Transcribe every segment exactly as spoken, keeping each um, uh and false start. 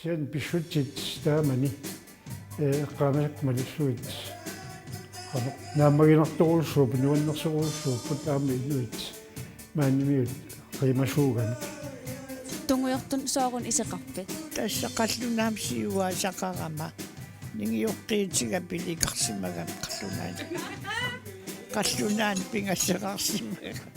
Sen pissutsit taamani, eh, eqqaamasakka malussugit. Qanoq naammaginartorujussuupput, nuannersorujussuupput aamma inuit maannimiut qiimasuugamik. Tungujortut sooruna iseqarpit? Tassa qallunaamik siuaasaqarama. Ningioqqiitiga pilikarsimagama qallunaat. Qallunaat pingasaqarsimagama.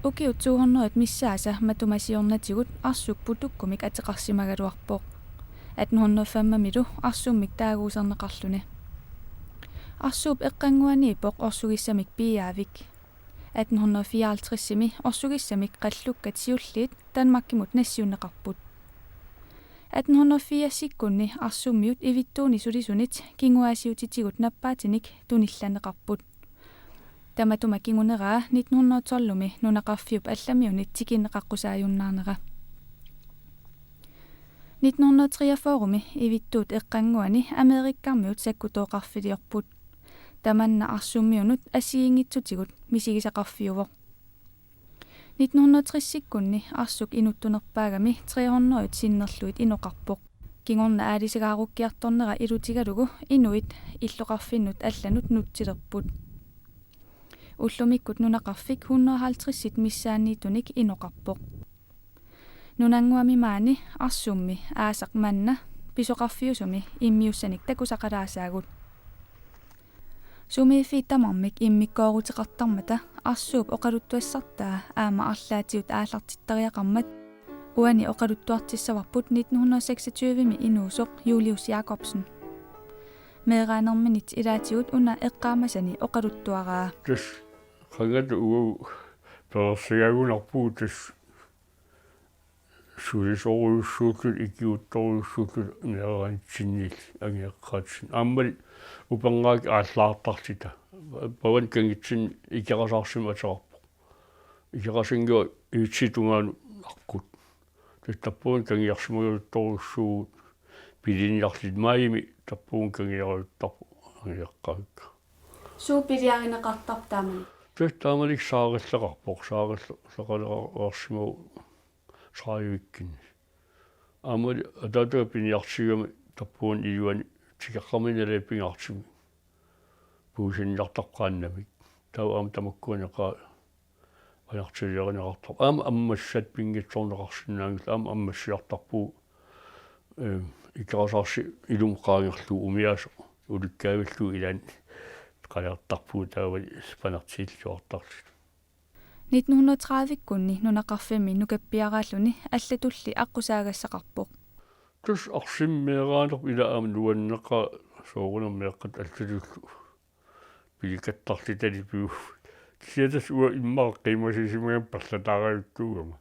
Ukiut to hundrede missaasa matuma siornatigut Arsuk Putukkumik ateqarsimagaluarpoq. Atten hundrede fem-milu Arsummik taaguuserneqarluni. Arsuup eqqannguaniippoq orsugissamik piiaavik. Atten hundrede fireoghalvtreds-imi orsugissamik qallukkat siulliit Danmarkimut nassiunneqarput. Atten hundrede firsikkunni Arsummiut Ivittuuni sulisunit kinguaassiuutitigut nappaatinik tunillanneqarput. Tamatuma kinguneraa nitten hundrede tolv-imi nunaqarfiup allamiunit tikinneqaqqusaajunnaarnera. Nitten hundrede treogfyrre-mi Ivittuut eqqannguani Amerikkarmiut sakkutooqarfiliorput. Tamanna Arsummiunut assigiinngitsutigut misigisaqarfiuvoq. Nitten hundrede tres-ikkunni Arsuk inuttunerpaagami tre hundrede sinnerlugit inoqarpoq. Kingorna aalisagaarukkiartornera ilutigalugu inuit illoqarfinnut allanut nutsilerput. Ullumikkut nunaqarfik hundrede halvtreds missaanniittunik inoqarpoq. Nunannguami maani Arsummi aasaq manna pisoqarfiusumi immiussanik takusaqalaasaagut. Sumiiffiit tamarmik immikkooruteqartarmata Arsuup oqaluttuassartaa aamma arlaatigut aallartittariaqarmat uani oqaluttuartissavarput nitten hundrede seksogtyve-mi inuusoq Julius Jakobsen. Meeraanerminit ilaatigut una eqqaamasani oqaluttuaraa. Tassa qangat uagut perorsagaagunarpugut tassa sulisorujussuulluta ikiuuttorujussuulluta meeraanitsinniilluta angajoqqaatitsinni. Aammali upernaaq aallaartarluta. Pavani kangitsinni Ikerasaarsimmik ateqarpoq. Ikerasannguaq Ivitsup tungaanut aqqut. Tassa tappavani kangiarsimagaluttorujussuuvugut piliniarluta, maajimi tappavani kangiaraluttarpoq angajoqqaakka. Suut piliarineqartarpit taamani? Tassa taamanikkut Saarilleqarpoq, Saarilleqaleqarsimavoq tredive-kkunni. Aammali ataataga piniartigigami tappavani iluani tikeqqamini nalaani pingaartumik puisinniartarpoq qaannamik. Taava aamma tamakkuaneqaa ajortiliarineqartarpoq. Aamma ammassat pinngitsoorneqarsinnaanngillat, aamma ammassiartarpugut, eh, Ikerasaarsi ilumut qaangerlugu umiaasoq ulikkaavillugu ilaanni qalertarpugut taava panertiilluartarluta. Nitten hundrede tredive-kkunni nunaqarfimmi nukappiaraalluni allatulli aqqusaagassaqqarpoq. Tassa Arsummi meeraanerput ila aamma nuanneqaaq soorunami meeqqat allatullu pilikattarlutali pivugut. Kisianni tassa uanga immaqa qiimmassisimagama perlataarajuttuugama.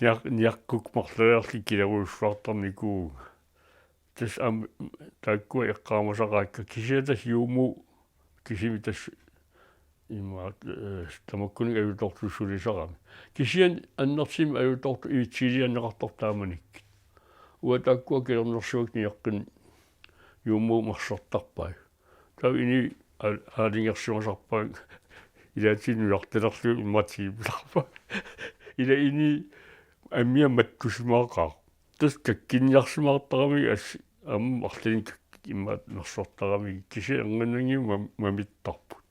Niaq-, niaqquk marloriarlunga kilerujussuartarnikuuvunga. Tassa aamma taakkua eqqaamasaqaakka kisianni tassa Juumuup kisimi tassa immaqa, eh, tamakkuninnga ajutoortutut sulisarami. Kisianni annertuumik ajutoortut Ivitsuiliianneqartartut taamanikkut. Uanga taakkua kilernersimasakka niaqqinni Juumuup mersortarpai. Taava inuit aal-, aalajangersimasarpaat ilaatigut nujartalerlugit immaqa tikipilaarpaat. Ila inuit amia mattusimaqaaq. Tassa kakkinniarsimaartaramigit assut aamma arlalinnik kak-, immaqa mersortaramigit kisianni erninnanngimmata mam-, mamittarput.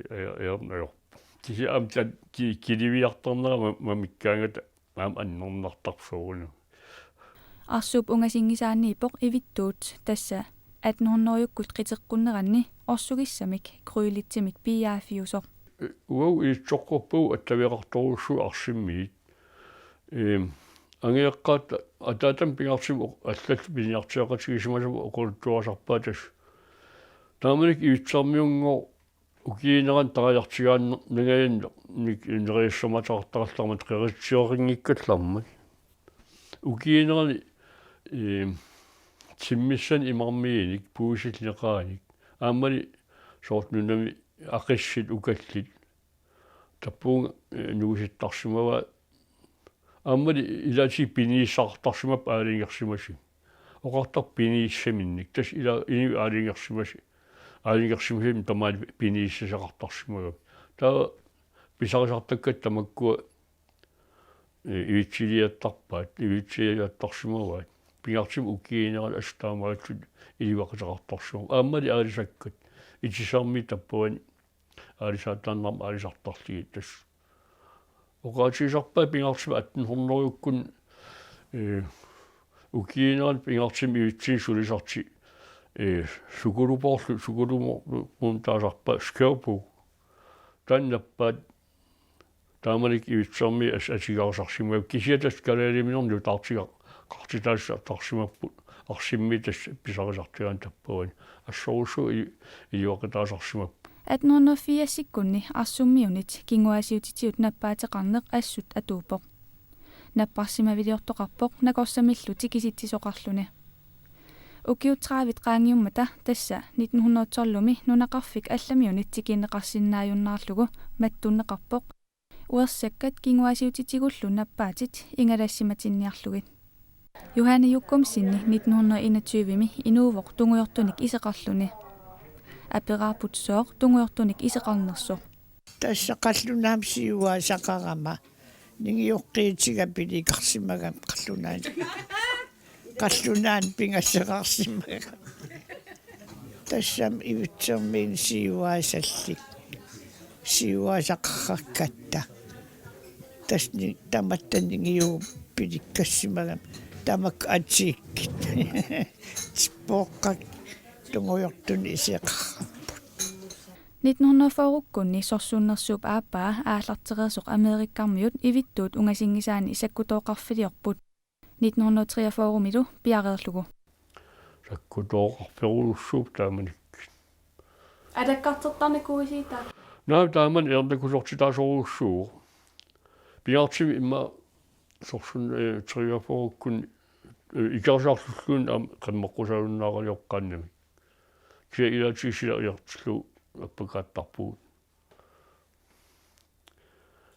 Aja-, ajorn-, ajorpoq. Kisianni aamma tassa ki-, kiliviartarnera ma-, mamikkaangata aamma annernartarpoq soorunami. Arsuup ungasinngisaaniippoq Ivittuut, tassa atten hundrede-kkut qiteqqunneranni orsugissamik Krylitsimik piiaaffiusoq. Uagut ilitsoqqorpugut attaveqartorujussuuvoq Arsummiit. Eem, angajoqqaat ataatama pingaartumik oq-, allallu piniartitseqatigisimasama oqaluttuarisarpaat tassa. Taamanikkut Ivitsermiunngooq ukiuunerani tarajartigaannangajannik neriussamaataqartarallarmat qeritsisoqanngikkallarmat. Ukiuunerani, eem, timmissanik imarmiinik puisillit neqaannik. Aammali soorlu nunami aqissit ukallit. Tappavunga, eh, nuusittarsimavaat. Aammali ilaatigut piniissaqartarsimapput aalajangersimasumik. oqartarpoq piniassaminnik. Tassa ila inuit aalajangersimas-, aalajangersimasumik tamaani piniassaseqartarsimagami. Taava pisarisartakkatit tamakkua, eh, ivitsiliattarpaat, ivitsiliattarsimavaat. Pingaartumik ukiup inerani assut taamaattut iliveqateqartarsimavoq. Aammali aalisakkat. Itisiarmiit tappavani aalisaataannarmik aalisartarlugit tassa. Oqaatigisarpaat pingaartumik atten hundrede-kkut, eh, ukiup inerani pingaartumik ivitsinni sulisartut, eh, Sukulupoorlu, Sukulumoorlu taasarpaat Skørbo. Taanna nappaat taamanikkut ivitsermiit as-, atugarisarsimagami kisianni tassa kalaaliminerni nutaartiga-, qartitaasartarsimapput arsamik tassa pisarisartagaani tappavani. Assorujussuaq i-, iliveqataasarsimapput. Atten hundrede firsikkunni Arsummiunit kinguaassiuutitigut nappaateqarneq assut atuuppoq. Napparsimaviliortoqarpoq nakorsamillu tikisitsisoqarluni. Ukiut tredive qaangiummata, tassa nitten hundrede tolvimi nunaqarfik allamiunit tikinneqarsinnaajunnaarlugu, mattunneqarpoq uersakkat kinguaassiuutitigullu nappaatit ingalassimatinniarlugit. Johanne Jokumseni nitten hundrede enogtyvemi inuuvoq tungujortunik iseqarluni. Aperaarput sooq tungujortunik iseqarnersoq. Tassa qallunaamik siuaasaqarama. Ningioqqiitiga pilikarsimagami qallunaani. Qallunaani pingasaqarsimagami. Tassami ivitsermiini siuaasallit. Siuaasaqarrakkatta. Tassani tamatta ningiuvoq pilikkarsimagami. Tamakku atikkit. Tippoqqak tungujortunik iseqarput. Nitten hundrede fyrrekkunni sorsunnersuup aappaa aallartereersoq Amerikkarmiut ivittuut ungasinngisaanni sakkutooqarfiliorput. Nitten hundrede treogfyrremilu piareerlugu. Sakkutooqarferujussuuvoq taamanikkut. Alakkartertarnikuuisiitaa? Naa, taamani ernakusortitaasorujussuuvoq. Pingaartumik immaqa sorsunneq, eh, treogfyrrekkunni, eh, ikerisarlulluunniit aamma qimmeqqusaajunnaaralioqqaannamik. Kisianni ilaatigut sila ijartillugu appakaattarpugut.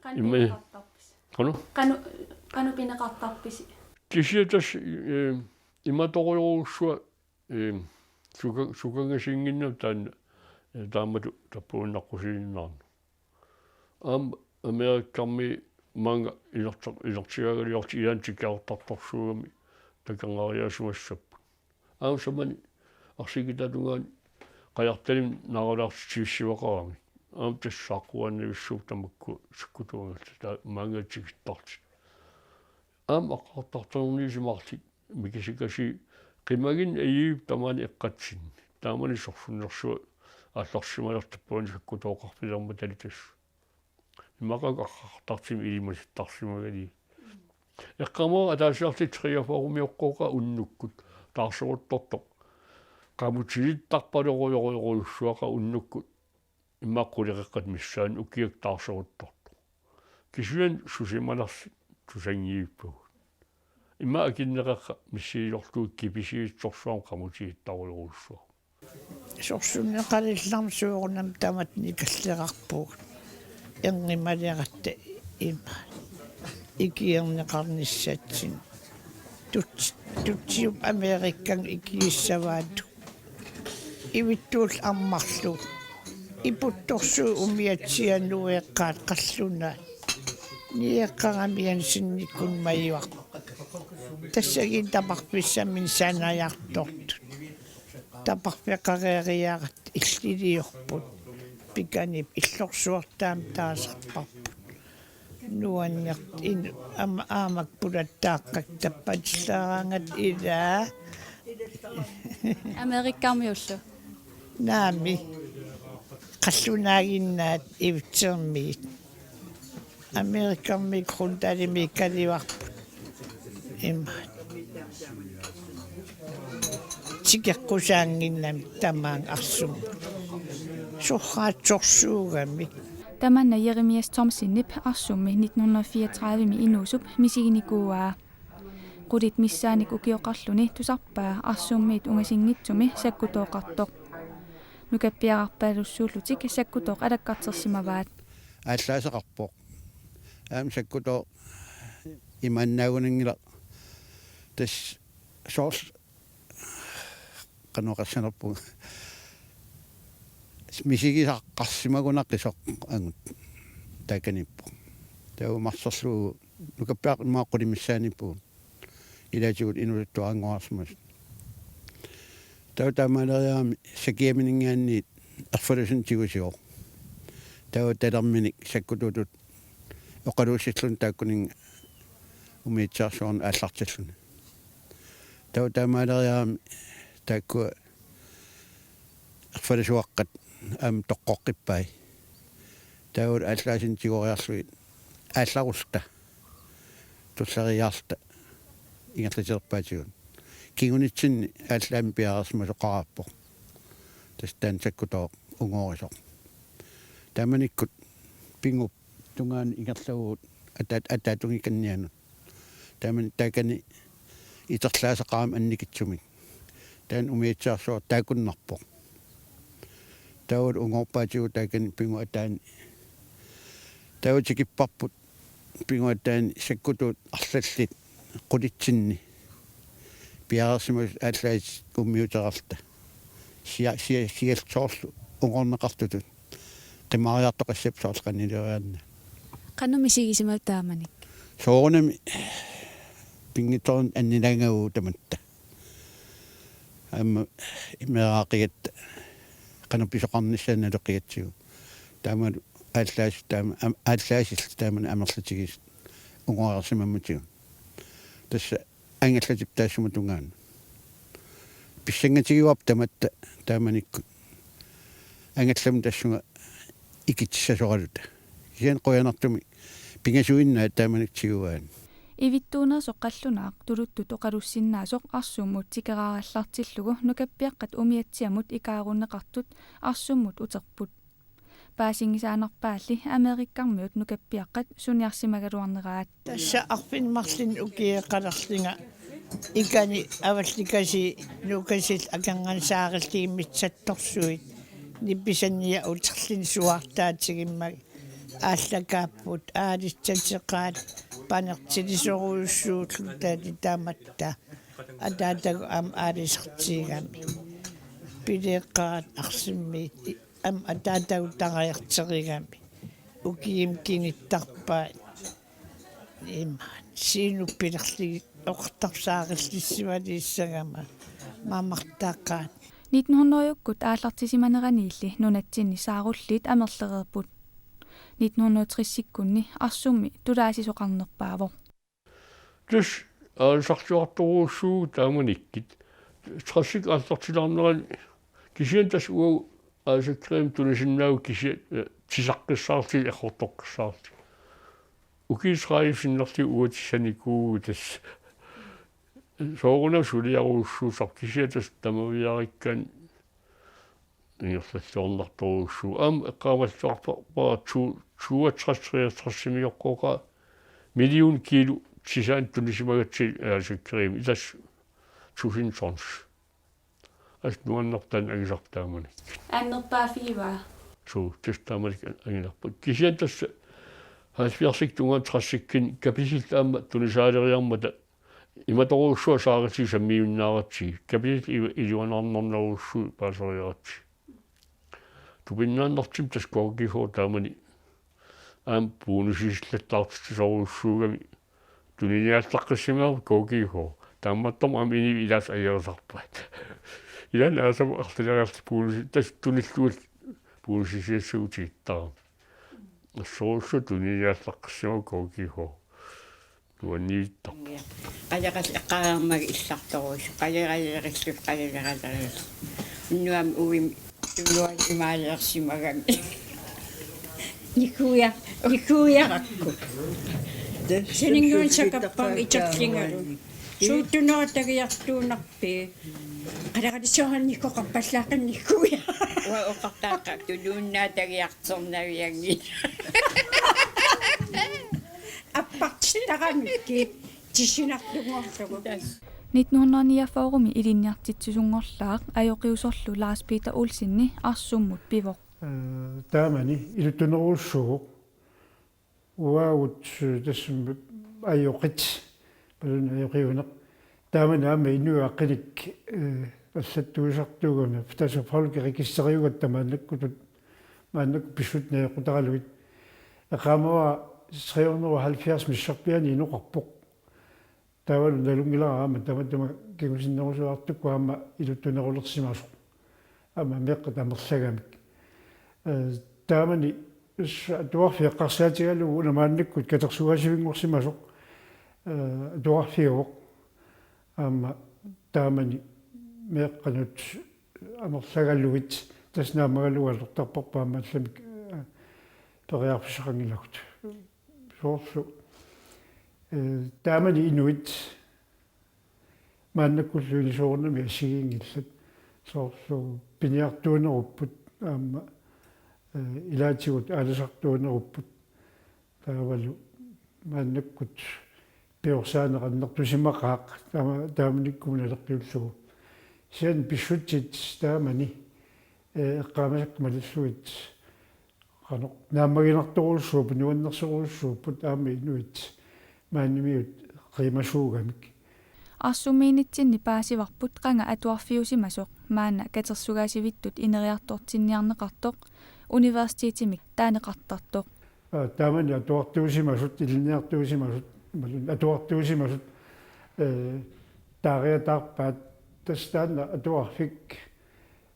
Qanoq Imma- pineqartarpisi? Qanoq? Qanoq, qanoq pineqartarpisi? Kisianni tassa, eh, imatorujorujussuaq, eh, suka-, sukangasinnginnami taanna, eh, taamatut tappavunnaqqusiinnarneq. Aamma Amerikkarmiut maanga inertaq-, inertigaangaliortut ilaanni tikiartartorsuugami takornariaasimassapput. Aamma samani arsikitaatungaani qajartalimik naaralaartitsivissavaqaramik. Aamma tassa saaqquaannavissuupput tamakku sakkutooqarlutik taava maanga tikittartut. Aamma aqqartartorniusimaarluni mikisikasii qimaginneq ajuup tamaani eqqatsinni. Taamani sorsunnersuaq aallarsimalertarput tappavani sakkutooqarfilermatali tassa. Immaqa aqqartartumik ilimasittarsimagalugit. Eqqaamavara ataasiarlutik treogfyrremioqqooqaat unnukkut taarseruttortoq. Qamutilittarpalerujorujorujussuaqaaq unnukkut. Immaqa quleqeqqata missaani ukiakkut taarseruttortoq. Kisianni susimanersoq tusanngiippagut. Immaqa akunneqeqqat missililorlugit kipisivissorsuarmik qamutilittarujorujussuaq. Sorsunneqalillarmat soorunami tamatta nikallerarpugut. Erngimaleratta ima. Ikiorneqarnissatsinnik. Tuts-, tutsiup Amerikkanngooq ikiussavaatut. Ivittuullu ammarlugu. Iputtorsuup umiatsiaq nueqqaat qallunaat. Nieqqarami Jensennikkut majuaq. Tassagiinni taparfissaminnik sanajartortut. Taparfeqareeriaratta illiliorput. Pikanip illorsuartaamik taasarparput. Nuannertut in-, am-, aamakka pulattaaqqakka tappatillaaraangatta ilaa. Amerikkarmiullu. Naamik. Qallunaaginnaat ivitsermiit. Amerikkarmiut Grundalimiikkalivarput. Ima. Tikeqqusaannginnamik tamaanga Arsummi. Sorraatsorsuugamik. Tamanna Jeremias Thomsenip Arsummi nitten hundrede fireogtredivemi inuusup misiginikuuaa. Qulit missaannik ukioqarluni tusarpaa Arsummiit ungasinngitsumi sakkutooqartoq. Nukappiararpaalussuullutik sakkutooq alakkartersimavaat. Aallaasaqarpoq. Aamma sakkutooq imaannaagunanngilaq. Tassa soorlu qanoq oqassanerpunga. Misigisaqqarsimagunaqisoq angut taakaniippoq. Taava marserlugu nukappiaraq immaqa qulit missaaniippugut. Ilaatigut inuusuttuaranngorsimasut. Taava taamaaleriarami sakiaminngaanniit erfalusunut tigusivoq. Taava talerminik sakkutuutut oqaluussilluni taakkuninnga umiatsiarsuarnut aallartilluni. Taava taamaaleriarami taakkua erfalusuaqqat aamma toqqoqqippai. Taava aallaasinnik tigoriarlugit aallarulluta tulleriiaarluta ingerlatilerpaatigut. Kingunitsinni aallaammi piareersimasoqaraarpoq. Tassa taanna sakkutooq ungorisoq. Taamanikkut Pingup tungaanut ingerlavugut ataat-, ataatungikannianut. Taamani taakani iterlaasaqarami annikitsumik. Taanna umiatsiarsuaq taakunnarpoq. Taava ungoorpaatigut taakani Pingup ataani. Taava tikipparput Pingup ataani sakkutuut arlallit qulitsinni. Piareersimasut aallaatit ummiuteqarluta. Sia-, sia-, siallit soorlu ungoorneqartutut. Qimaariartoqassapput soorlu qanileriaanna. Qanoq misigisimava taamanikkut? Soorunami pinngitsoorani annilaangavugut tamatta. Aamma meeraaqigatta qanoq pisoqarnissaa naleqqigatsigu. Taamalu aallaasut taama-, am-, aallaasillu taamani amerlatigisut ungoreersimammatigut. Tassa angallatip taassuma tungaanut. Pissanngatigivarput tamatta taamanikkut. Angallamut tassunga ikitsissasoraluta. Kisianni qujanartumik pingasuinnaat taamanikkut tiguaat. Ivittuuneersoq qallunaaq tuluttut oqalussinnaasoq Arsummut tikeraarallartillugu nukappiaqqat umiatsiamut ikaarunneqartut Arsummut uterput. Paasinngisaannarpaalli Amerikkarmiut nukappiaqqat suniarsimagaluarneraat. Tassa arfineq-marlunnik ukiiqalerlunga ikani avallikasii nuukasillit akornannisaarillugit mitsattorsuit nipisaniat uterluni suaartaatigimmagit aallakaapput aalissateqaat panertilisorujussuulluta tamatta ataatagut aamma aalisartigigami pileeqqaat arsammiit aamma ataatagut tarajarterigami ukiumut kinittarpaat imaat siinuk pilerlugit oqartarsaarillissivaliissagama mamartaqaat. Nitten hundrede-ukkut aallartisimaneraniilli nunatsinni saarulliit amerlereerput. Nitten hundrede tres-ikkunni Arsummi tulaasisoqarnerpaavoq. Tassa aalisartuartorujussuuvugut taamanikkut. Tres-ikkut aallartilaarnerani kisianni tassa uagut aalisakkerimik tunisinnaavugut kisianni, eh, tisaqqissaarluta errortoqqissaarluta. Ukiut tredive sinnerlugit uagut tisanikuuvugut tassa. Soorunami suliarujussuusarput kisianni tassa tamaviaarikkaanni ingerlalluarnartorujussuuvoq. Aamma eqqaamalluarpara to-, toogtres treogtres-imigoqqooqaat million kilo tisaanut tunisimagatsigit aalisakkerimik, tassa tusind tons. Assut nuannertaa angisarput taamani. Annerpaaffigivaa? Suu, tassa taamanikkut anginerput. Kisianni tassa halvfjerdsikkut tungaanut tredivikkunni kapisilit aamma tunisaaleriarmata imatorujussuaq saaritigut sammiunnaaratsigit. Kapisilit iva-, iluanaarnarnerujussuit paaseriaratsigit. Tupinnaannartumik tassa K G H taamani aamma bonusisillattaartitsisorujussuugami tuniniaallaqqissimavoq K G H. Taamaattumik aamma inuit ilaasa ajorisarpaat. Ilaanni aasama arlaleriarluta bonusi-, tassa tunillugu bonusisiassagutsigittarami. Assorujussuaq tuniniaallaqqissimavoq K G H. Nuanniittarpoq. Qajaqal-, eqqaareermagit illartorujussuit. Qajaqalerillutik, qajaqalerillutik. Unnuami uimi tunuani imaaliorsimagami. Nikuia-, nikuiarakku. Saninnguanik sakappagu iterlungalu. Suut tunera tagiartuunar- Pii. Qalerarissuarnik koqarpallaaqinnikkuja. Uanga oqartaaqaaq tuluunnaat tagiartornavianngilaq. Appartittaramikkit tissinartunngorlugu. Nitten hundrede niogfyrre-mi ilinniartitsisunngorlaaq ajoqiusorlu Lars Peter Olsenip Arsummut pivoq. Eh, taamani iluttunerujussuuvoq. Uagut, eh, tassami ajoqit, palun ajoqiuneq. Taamani aamma inuit aqilik, eh, allattuisartuugami, tassa folkeregisteri uagut maannakkut, maannakkut pissutsit najoqqutaralugit. Eqqaamavara tre hundrede og halvfjerds missarpiaani inoqarpoq. Taavalu nalunngilara aamma tamatuma kingusinnerusuartukkut aamma iluttunerulersimasoq. Aamma meeqqat amerlagamik. Eh, taamani s-, atuarfik eqqarsaatigalugu una maannakkut katersugaasivinngorsimasoq, eh, atuarfiuvoq. Aamma taamani meeqqanut amerlagalugit tassa naammagalugu atortarparput aamma allamik, eh, periarfissaqanngilagut. Soorlu, eh, taamani inuit maannakkullu illit soorunami assigiinngillat. Soorlu piniartuunerupput aamma, eh, ilaatigut aalisartuunerupput. Taavalu maannakkut piorsaaneq annertusimaqaaq taama-, taamanikkut naleqqiullugu. Kisianni pissutsit taamani, eh, eqqaamasakka malillugit qanoq naammaginartorujussuupput, nuannersorujussuupput aamma inuit maanimiut qiimasuugamik. Arsummiinnitsinni paasivarput qanga atuarfiusimasoq maanna katersugaasivittut ineriartortinniarneqartoq universitetimik taaneqartartoq. Aa, taamani atuartuusimasut, ilinniartuusimasut, imaluunniit atuartuusimasut, eh, taariataarpaat, tassa taanna atuarfik,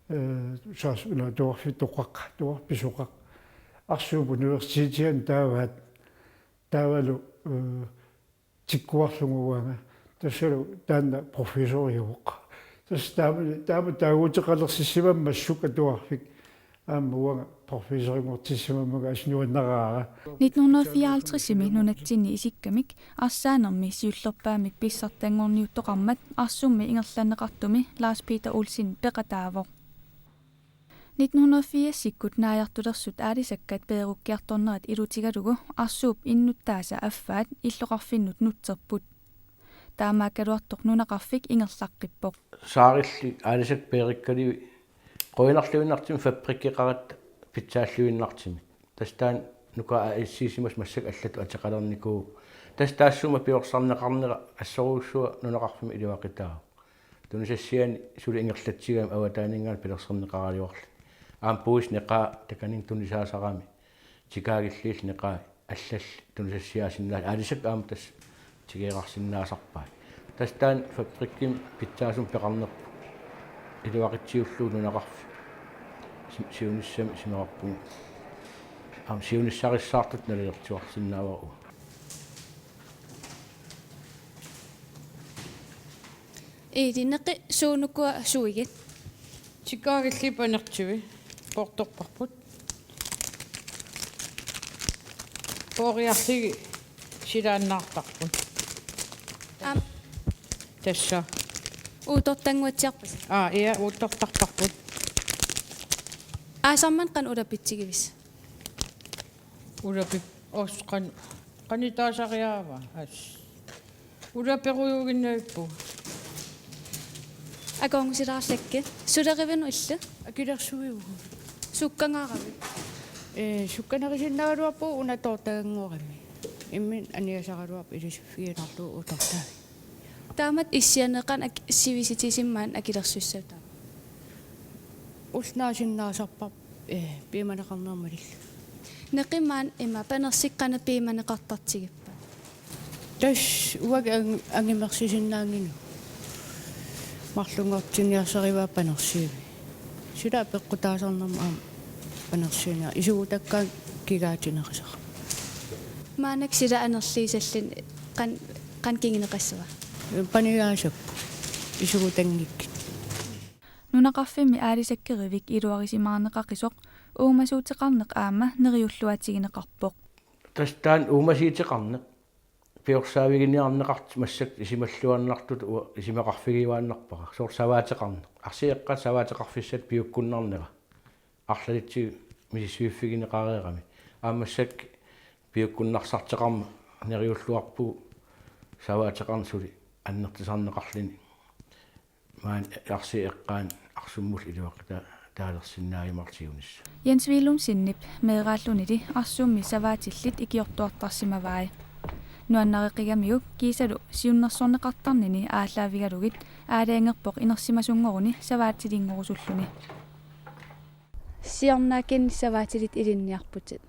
eh, saas-, una atuarfitoqaq, atuarfisoqaq. Arsuup universitetiani taavaat, taavalu, eh, tikkuarlugu uanga. Tassalu taanna professoriuvoq. Tassa taama, taama taaguuteqalersissimammata massakkut atuarfik aamma uanga professorinngortissimammanga assut nuannaraara. Nitten hundrede fireoghalvtredsimi nunatsinni isikkamik arsaanermi siullerpaamik pissartanngorniuttoqarmat Arsummi ingerlanneqartumi Lars Peter Olsen peqataavoq. Nitten hundrede firsikkut naajartulersut aalisakkat peerukkiartornerat ilutigalugu Arsuup innuttaasa affaat illoqarfinnut nutserput. Taamaakkaluartoq nunaqarfik ingerlaqqippoq. Saarilli aalisakkat peerikkaluit qujanarluinnartumik fabrikkeqaratta pitsaalluinnartumik. Tassa taanna nuka aasiisimasut massakkut allatut ateqalernikuuvoq. Tassa taassuma piorsarneqarnera assorujussuaq nunaqarfimmi iluaqutaavoq. Tunisassiaani suli ingerlatsigami avataaninngaanniit pilersorneqaraluarluni. Aamma puisit neqaat takanit tunisaasarami. Tikaagilliillu neqaat allallu tunisassiaasinnaallutik. Aalisakkat aamma tassa tikeerarsinnaasarpaat. Tassa taanna fabrikkimi pitsaasumik peqarnerput iluaqutsiullugu nunaqarfik. Sim-, siunissami simerarpugut. Aamma siunissarissaartutut nalilersuarsinnaavara uanga. Ii, neqi suunukua suigit? Tikaagilliit panertivi poortorparput. Pooriarlugit silaannaartarput. Aam. Tassa. Uuttortannguatsiarput. Aa, ia, uuttortarparput. Aasarmannit qanoq ulapitsigivisi? Ulapi-, os-, qan-, qanitaasariaava? As. Ulaperujuuginnavippugut. Akoorngusilaarlakkit. Sulerivinut illit? Akilersuivugut. Sukkangaaravit? Ee, sukkanerisinnagaluarpugut una toortagannguarami. Imminut aniasaraluarpoq ilisiffiginarlugu uuttortavit. Taamatut issianeeqqanik ak-, sivisitissimammata akilersussavit taava? Ulloq naasinnaasarparput, ee, piumaneqarnermut malillugu. Neqimaanna ima panersikkut qanoq piumaneqartartigippat? Tassa uagut ang-, angimersisinnaannginnakku. Marlunngortinniarsarivaat panersiivik. Sila peqqutaasarnermut aamma panersiiniarlugu. Isugutakkaanni kigaatineqisara. Maannakkut sila anerliisalluni qan-, qanoq kinguneqassava? Panigaasakku. Isugutanngikkit. Nunaqarfimmi aalisakkerivik iluarisimaarneqaqisoq uumasuuteqarneq aamma neriulluatigineqarpoq. Tassa taanna uumasuuteqarneq piorsaavigineqartut massakkut isumalluinnartutut uanga isumaqarfigiuaannarpara. Soorlu savaateqarneq. Arsiit eqqaat savaateqarfissatut piukkunnarnera. Arlalitsigut misissuiffigineqareerami. Aamma massakkut piukkunnarsartoqarmat neriulluarpugut savaateqarneq suli annertusarneqarluni. Maani arsiit eqqaani Arsummullu iluaqutaalersinnaajumaartut siunissaq. Jens Willumsenip meeraallunili Arsummi savaatillit ikiortuartarsimavai. Nuannareqigamiuk kiisalu siunnersorneqartarnini aallaavigalugit aalajangerpoq inersimasunngoruni savaatilinngorusulluni. Siornaakin savaatilit ilinniarputit.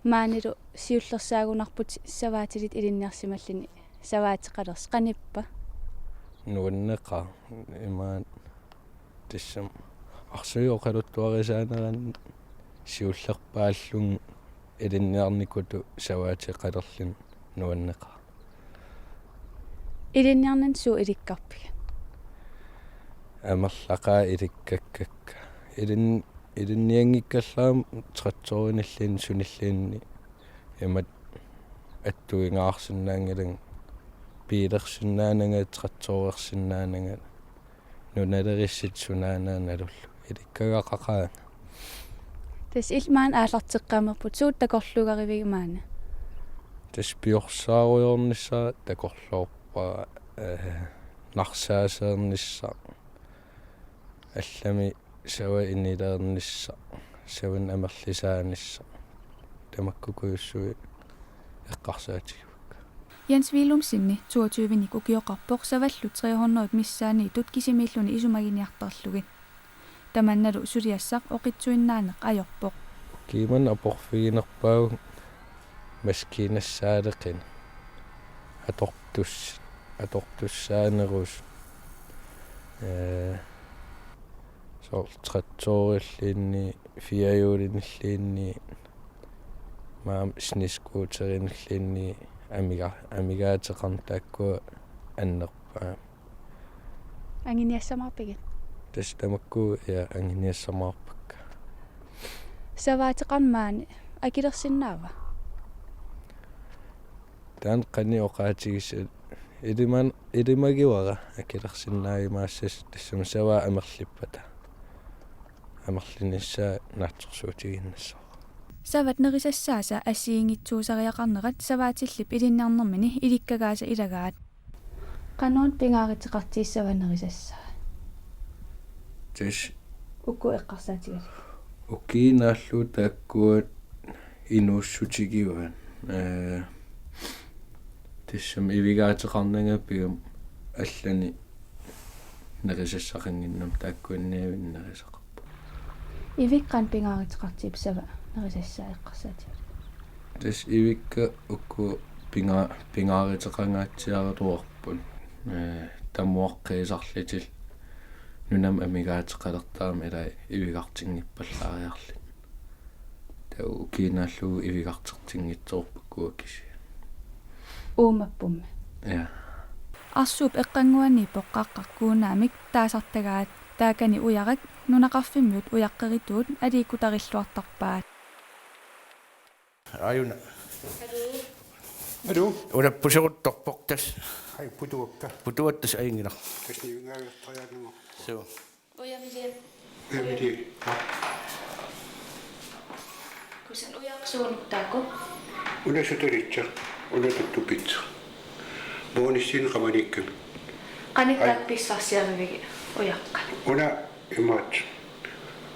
Maanilu siullersaagunarputit savaatilit ilinniarsimalluni savaateqalersi qanippa? Nuanneqaaq imaat tassami arsuit oqaluttuarisaanerannut siullerpaallunga ilinniarnikutut savaateqalerluni nuanneqaaq. Ilinniarnani suut ilikkarpigit? Amerlaqaat ilikkakkakka. Ilin-, ilinnianngikkallarakkit traktorinilluunniit sunilluunniit imatut attuingaarsinnaanngilanga, biilersinnaananga, traktorersinnaananga. Nunalerissutit sunaana nalullugu ilikkagaqaqaanga. Tassa illit maani aallarteqqammerput, suut takorluugarivigit maani? Tassa piorsaarujoornissaq takorloorpara, eh, narsaaseernissaq, allamik sava inileernissaq, savat amerlisaanissaq. Tamakkukujussuit eqqarsaatigivakka. Jens Willumsen toogtyve-nik ukioqarpoq savallu tre hundrede missaanniittut kisimiilluni isumaginiartarlugit. Tamannalu suliassaq oqitsuinnaaneq ajorpoq. Ukiumut aporfiginerpaavoq maskiinassaaleqineq. Atortus-, atortussaanerusut. Ee, soorlu traktorilluunniit, firehjulinilluunniit, aamma snescooterinilluunniit amiga-, amigaateqarneq taakkua annerpaat. Anguniassamaarpigit? Tassa tamakku, ja, anguniassamaarpakka. Savaateqarneq maani akilersinnaava? Taanna qanoq oqaatigissat, iliman-, ilimagivara akilersinnaajumaassasoq, tassami savaat amerlippata. Amerlinissaa naatsorsuutiginnassaaq. Savat nerisassaasa assigiinngitsuusariaqarnerat savaatillip ilinniarnermini ilikkagaasa ilagaat. Qanoq pingaaruteqartigisoq savat nerisassaat? Tassa. Uku eqqarsaatigalugit. Ukiut naallugu taakkua inuussutigivaat. Ee, tassami ivigaateqarnanga pigami allanik nerisassaqannginnama taakkuinnaavik nerisaqarput. Ivik qanoq pingaaruteqartigisoq savat nerisassaat eqqarsaatigalugit? Tassa ivikka uku pinga-, pingaaruteqangaatsiaraluarput. Ee, tamuaqqiisarlutillu nunami amigaateqalertarami ilai ivigartinngippallaariarlutik. Taava ukiut naallugu ivigartertinngitsoorpakka kisianni. Uumappummi. Ja. Arsuup eqqannguaniippoq Qaqqaq Kuunaamik taasartagaat, taakani ujarak nunaqarfimmiut ujaqqerituut aliikkutarilluartarpaat. Aajuna. Aluu. Aluu. Una puseruttorpoq tassa. Ai, putuakka. Putuatta tassa ajunngilaq. Tassa niunngaviartariaannarlugu. Suu. Ujamili. Ujamili. Kusan ujaq suunuttaako? Una sutalisseq, una tuttupitseq. Månestin qamaniikkami. Qanittaaq. Ai. Pissarsiarivigit ujaqqat? Una imaattoq.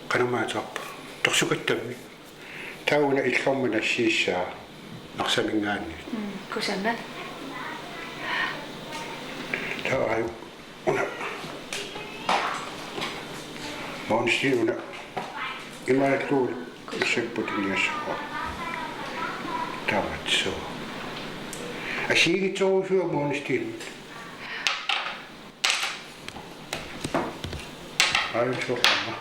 Qanormaatigaarpa? Torsukattammi. Taava una illormut nassiussaa Narsaminngaanniit. Mm, kusanaq. Taava aaju una. Månestin una. Imaattoq. Kusanaq. Issappat tunniussavara. Taamatut suu. Assigiinngitsorujussuuara Månestin. Aaju soorlu aamma.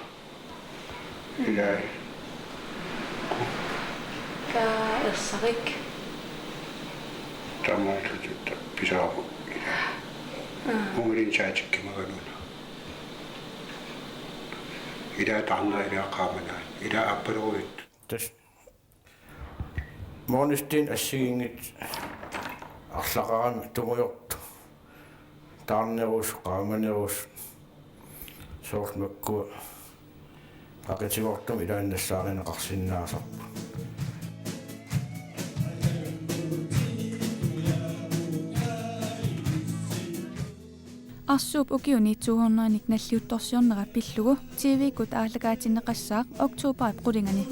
Ilai. Taava ersarik. Taamaallutit pisaarutit. Ilai. Aa. Ungalinnissaatikkimagaluuna. Ilai taarnera ilai qaamanaat. Ilai aappalorujut. Tassa. Månestin assigiinngitsut arlaqarami tungujortoq. Taarnerusut, qaamanerusut, soorlu makkua qaqutigoortumik ilaanni nassaarineqarsinnaasarput. Arsuup ukiuni to hundrede-nik nalliuttorsiornera pillugu T V-kkut aallakaatinneqassaaq oktoberip qulingani.